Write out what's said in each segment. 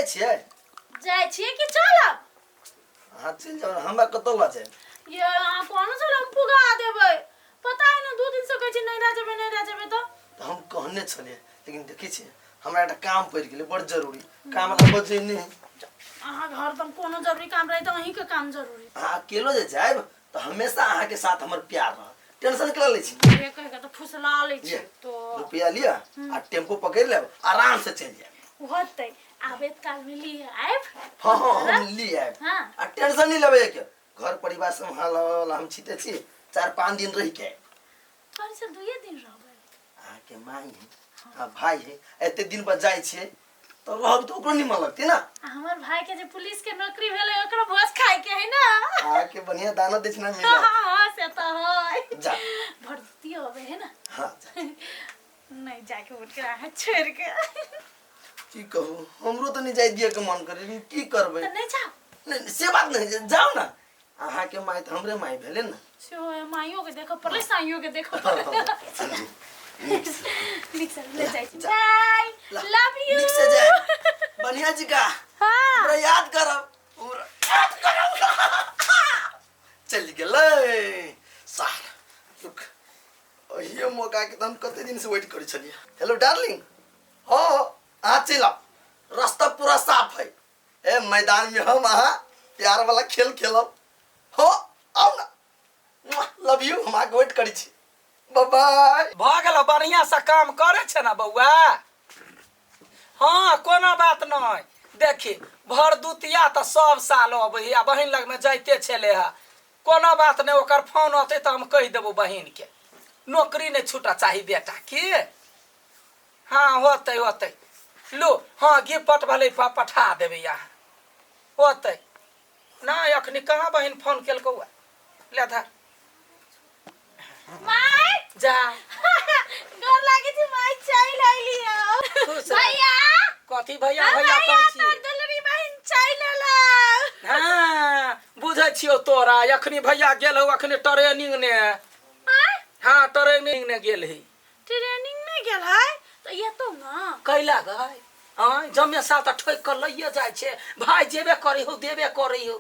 छियै? जाइ छियै कि चलब? अहाँ चलि जाउ ने, हमरा कतऽ लऽ जायब? ये अहाँ कहने छलहुँ हम पुगा देबै, पता है ने 2 दिन से कहै छी नैहरा जेबै नैहरा जेबै। तऽ तऽ हम कहने छलियै, लेकिन देखै छियै हमरा एकटा काम पड़ि गेलै बड़ जरूरी काम, हमरा बजै नहि। अहाँके हरदम कोनो जरूरी काम रहै तऽ अहीँके काम जरूरी। अहाँ अकेलो जे जायब तऽ हमेशा अहाँके साथ हमर प्यार रहत, टेंशन केना लै छी? ये कहि के तऽ फुसला लै छी। ये। तो रुपया लिअ आ टेम्पू पकड़ि लेब, आराम से चलि जायब। होतै, आबैत काल मे लिए आयब। हाँ हाँ, हम ली आयब। हाँ। आ टेंशन नहीं लेबै के, घर परिवार सम्हालऽ वाला हम छीते छी। 4-5 दिन रहि के आयब। पर से 2 दिन रहबै। अहाँके माय है आ भाई है, एते दिन पर जाइ छियै तऽ रहब तऽ ओकरो निमन लगतै ने। आ हमर भाई के जे पुलिस के नौकरी भेलै ओकरो भोज खाय के है ना। अहाँके बढ़िया दाना दक्षिणा मिलत। हाँ हाँ, से तऽ है। जा। भरदुतियो होबे है ना। हाँ, जा। नहीं जाके उठ के अहाँ छोड़ के। की कहू, हमरो तऽ नहि जाय दिअ के मन करे, लेकिन की करबै? तऽ नहीं जाओ। नहीं नहीं, से बात नहीं, जाओ ना, अहाँके माय तऽ हमरे माय भेलै ने। सेहो है, माइयो के देखऽ पड़लै, साइयो के देखऽ पड़लै। नीक से ले जाइ छी। जा। बाय। ला, लव you. नीक से जाय बढ़िया जी का। हाँ। हमरा याद करब, हमरा याद करब। चलि गेलै सार। रुक, ओहिए मौका के तऽ हम कते दिन से वेट करै छलियै। हेलो डार्लिंग, हाँ अहाँ चलि आउ, रास्ता पूरा साफ है। ए मैदान में हम अहाँ प्यार वाला खेल खेलब। हो आउ ना, लव यू, हम अहाँके वेट करै छी, बाय बाय। भऽ गेल, बढ़िआँ से काम करै छै ने बौआ? हाँ, कोनो बात नहि। देखी, भरदुतिया तऽ सब साल अबै आ बहिन लगमे जाइते छलै हँ। कोनो बात नहि, ओकर फोन अतै तऽ हम कहि देबौ बहिनके, नौकरी नहि छूटऽ चाही बेटा की। हाँ, होतै होतै, लू। हाँ, गिफ्ट भले पठा देबै अहाँ, होतै। नहि, अखनी कहाँ बहिन फोन केलकौ? ले धर। माय। जा। गोर लागे छी माय, चलि अइलियो। खुश रह। भैया। कथी भैया? हाँ, भैया भैया कहै छी। तोर दुलरी बहिन चलि एलौ। हाँ, बुझै छियौ तोरा, अखनी भैया गेल हौ अखनी ट्रेनिंग ने। आँय? हाँ, ट्रेनिंग ने गेल है। ट्रेनिंग में गेल है तऽ एतौ ने। कैला गै? आँय, जमे साल तऽ ठोकि कऽ लैए जाइ छै भाय, जेबे करै हौ देबे करै हौ।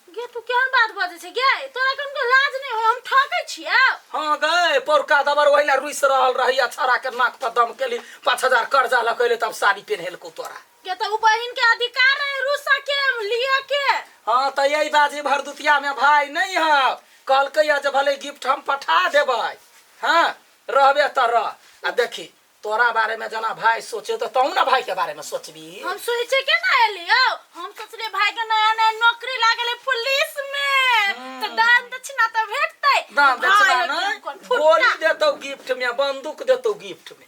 गे तू केहन बात बजै छै गे, तोरा कनको लाज नहि होय हम ठकै छियौ? हाँ गै, पौरका दबर ओहिना रुसि रहल रही आ छौड़ा के नाक पर दम केली, 5000 कर्जा लऽ के एलै तब साड़ी पेन्हेलकौ तोरा। गे तऽ उ बहिन के अधिकार रहे रुसा के लिअ के। हाँ, तऽ यही बाजी भरदुतिया में भाय नहीं है, कहलकै जे भले गिफ्ट हम पठा देबै। हाँ, रहबे तऽ रह। आ देखी, तोरा बारे में जना भाई सोचे तो तहु ना भाई के बारे में सोचबी। हम सोचे के ना एलियो, हम सोचलिए भाई के नया नया नौकरी लागल है पुलिस में तो दान दक्षिणा तो भेटतै। दान दक्षिणा भाई नहीं, कोन फुट्टा। गोली देतौ गिफ्ट में, बंदूक देतौ गिफ्ट में।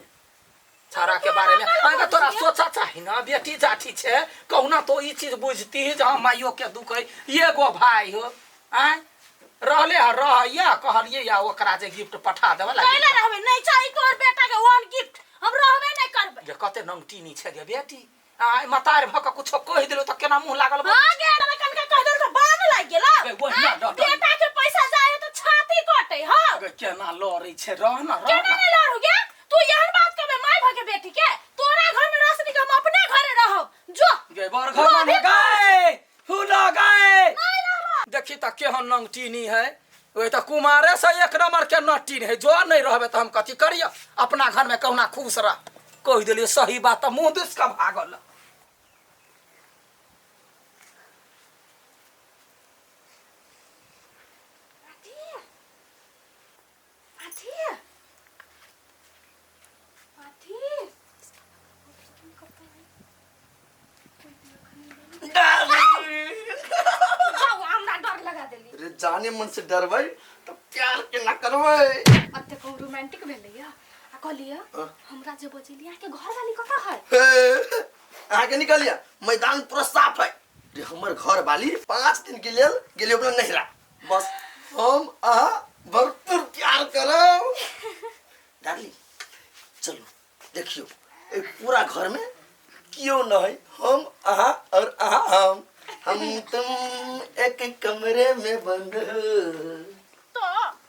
छाड़ा के बारे में अगर तोरा सोचा चाही ना, बेटी जाठी छे, कहुना तो ई चीज बुझती जे हाँ माइयो के दुख है, एगो भाई हो। आँय, रहले ह रह या कहलिए या ओकरा जे गिफ्ट पठा देबे ला। कैला रहबे नहीं चाही तोर बेटा के वन गिफ्ट, हम रहबे नहीं करबे। जे कते नंगटीनी छे गे बेटी, आय मतार भ के कुछो कहि देलो त केना मुंह लागल बजै हां छै। गे, तोरा कनका कह देल त बान लागि गेल। गे, वही ना डर। बेटा के पैसा जाए त छाती कटे। हां। गे, केना लड़ै छै, रह ना रह केना ना। नहीं लड़ू गे? तू एहन बात कहबे माय भ के बेटी के? तोरा घर में रह सनी हम अपने घरे रहब जो। गे बर घर में गए फूला गए, देखी त केहन नंगटीनी है। ओहि त कुमारे से एक नंबर के नटीन है। जो नहीं रहबे त हम कथी करिय? अपना घर में कहुना खुश रह। कहि देलियै सही बात त मुंह दिस के भागल। अथी अथी जाउ, हमरा डर लगा देली। रे जाने मन से डरबै तो प्यार के ना करबै। अते कहूँ रोमांटिक भेलै या आ कहलियै हाँ। हमरा जे बजेली, अहाँके घर वाली कतऽ है? हे, अहाँके निकलिया, मैदान पूरा साफ है। रे हमर घर वाली 5 दिन के लेल गेली अपना नैहरा, बस हम अहाँ भरपूर प्यार करब। डार्लिंग चलू, देखियो ए पूरा घर में क्यों न है, हम अहाँ और अहाँ हम, हम तुम एक कमरे में बंद हो। तो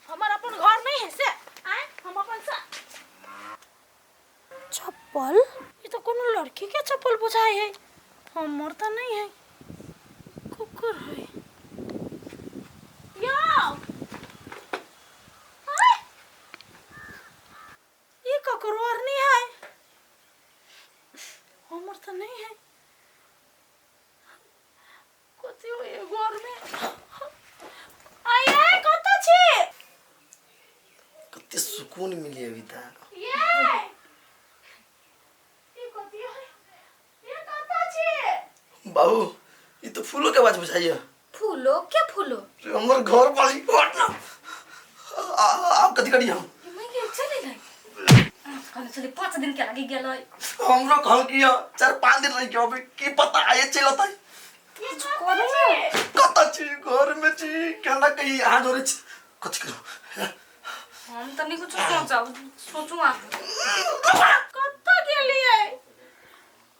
हमर अपन घर नहीं है से आय हम अपन सा चप्पल, ई तो कोनो लड़की के चप्पल बुझाई है। हमर तऽ नहि है कुकुर है यौ आय! ई ककरो आर नहीं है हमर तऽ नहीं है कथी होइए घरमे आइ आइ कतऽ छी कते सुकून मिली अभी तक ये ई कथी है ये कतऽ छी बाबू ई तो फूलो के आवाज बुझाइए फूलो के फूलो रे हमर घर वाली हट ना आप कथी करी हम मैं गेल चले गई कहने चले 5 दिन के लागी गेल हमरो कहल कि 4-5 दिन रही के अभी की पता आए चल अतै करू कत छी घर में छी केना कही अहाँ जोरे छी कथी करू हम त नहीं कुछ सोचा सोचू आ कतऽ गेलियै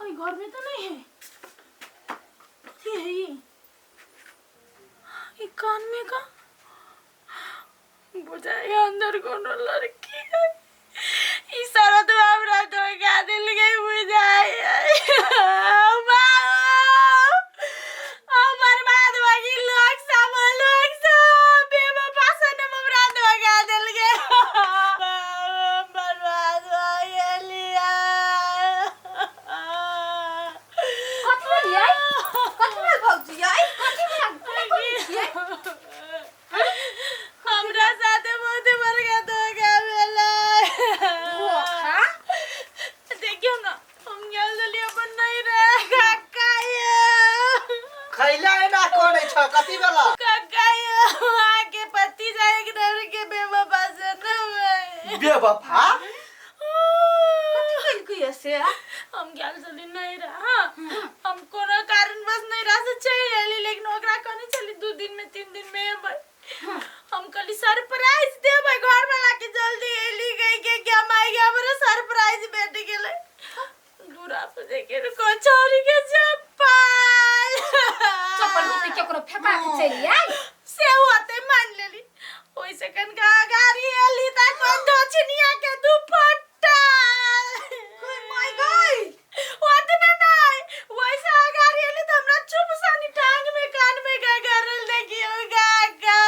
ओहि घर में तऽ नहीं है कथी है ई ई कान में का बुझाइ अंदर कोनो लड़की है ई सारा तो हमरा धोखा दिल गई बुझाइ हम बर्बाद भऽ गेल लोक सब बेवफा सनम हमरा धोखा दिल गई बर्बाद भऽ गेलियै कथी भेल यै कथी भेल भौजी यै कथी भेल कोना करै छियै हमरा साथे बहुत बड़का धोखा भेलै धोखा देखियौ न हम गेल छलियै अपन नैहरा काका यौ खैला एना करै छ कथी भेला काका यौ अहाँके पति जाय के डर के बेवफा से न बेवफा कथी केलकै से हम गेल छली नैहरा हाँ हम कोनो कारणवश नैहरा से चलि एली लेकिन ओकरा कहने छली 2 दिन में 3 दिन में एबै हम कहली सरप्राइज देबै घर वाला के जल्दी एली गई के क्या माई के हमरा सरप्राइज भेट गेलै दूरा पर देखे रे छौरी के चप्पल चप्पल होतै केकरो फेका के चलि आयल से होते मान लेली ओइसे कनका गाड़ी एली ता कोन दक्षिणिया के दुपट्टा गई माय गई ओतना नहीं वैसे गाड़ी एली त हमरा चुप सानी टांग में कान में का करल देखियो काका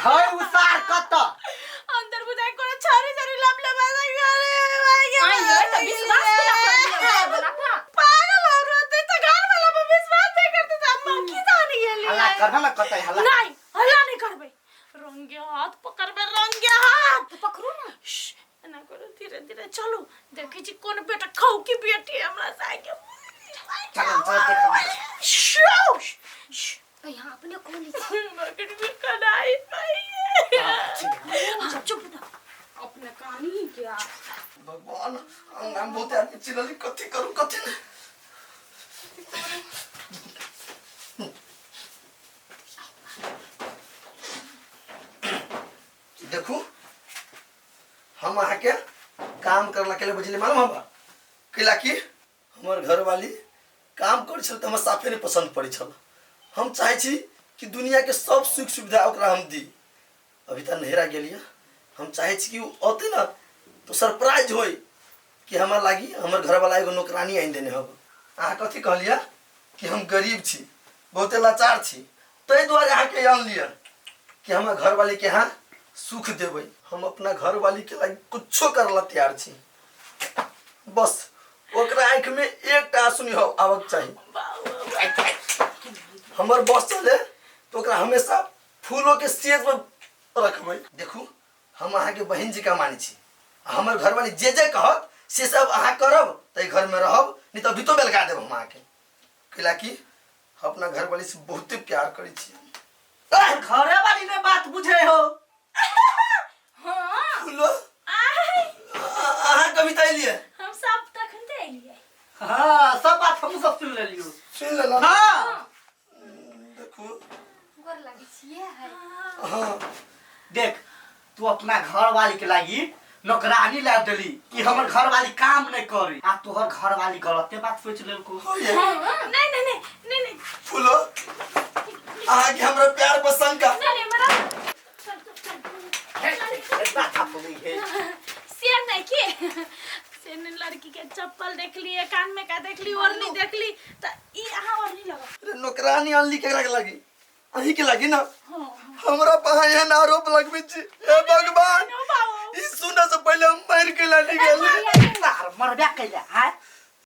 है उसार कत अंदर बुझाइ कोनो छरी छरी लब लब करे भाई के आई यै त विश्वास केना कर लिअ घर वाला पर पागल हो रोते त घर वाला पर विश्वास नहीं करते त हम की जानी गेली हल्ला करह न कतै हल्ला नहीं हल्ला नहीं करबै रंगे हाथ पकड़बै रंगे हाथ तऽ पकड़ू ने श्श, एना करू धीरे धीरे चलू देखै छी कोन बेटा खाउ की बेटी हमरा सागे चल चल देख श्श, तऽ यहाँ अपने कोन छी मगर भी कनाई हाँ, चुप ना अपने कहानी क्या भगवान अंगना में बहुत आदमी चिल्लली कथी करू कथी नहीं देखू हम अहाँके काम करला के लिए बुझली मालूम हमरा कैला कि हमर घरवाली काम करै छल तऽ हमरा साफे नहि पसन्द पड़ै छल हम चाहै छी कि दुनियाके सब सुख सुविधा ओकरा हम दी अभी तऽ नहिरा गेलियै हम चाहै छी कि ओ औतै ने तऽ सरप्राइज होय कि हमरा लागी हमर घरवाला एगो नौकरानी आनि देने हब अहाँ कथी कहलियै कि हम गरीब छी बहुते लाचार छी ताहि दुआरे अहाँके आनलियै कि हमरा घरवाली के यहाँ सुख देबै हम अपना घरवाली के लागी कुछो करला तैयार छी बस ओकरा आँखि में एकटा आंसू नहीं आबक चाही हमर बस चले तो ओकरा हमेशा फूलों के सेज में रखबै देखू हम अहाँके बहिन जी का मानै छी आ हमर घरवाली जे जे कहत से सब अहाँ करब तऽ घर में रहब नहीं तऽ अभी तो बेलगा देब हम अहाँके कैला कि अपना घरवाली से बहुते प्यार करै छी घरे वाली ने बात बुझे हो हाँ फूलो अहाँ कविता एलियै हम सब तखन ते एलियै हाँ सब बात हम सब सुन लेलियो सुन लेलहुँ हाँ देखू गोर लागै छियै है हाँ देख तू अपना घर वाली के लागी नौकरानी ला देली कि हमर घर वाली काम नहीं करी आ तोहर घर वाली गलते बात सोच लेलको होइए नहीं नहीं नहीं नहीं नहीं फूलो अहाँके हमरा प्यार पर शंका नहीं नहीं मरा चल चल चल इतना थाप गई है से नहीं के से ने लड़की के चप्पल देखली कान में का देखली ओढ़नी देखली त ई अहाँ ओढ़नी लगा। अरे नौकरानी अनली केकरा के लागी? अहीं के लागी ना। हाँ। हमरा पर एहन आरोप लगबै छी, हे भगवान। नो बाबू। ई सुने से पहिले हम मर के लागी गेल। तार मरबे कैले हाय।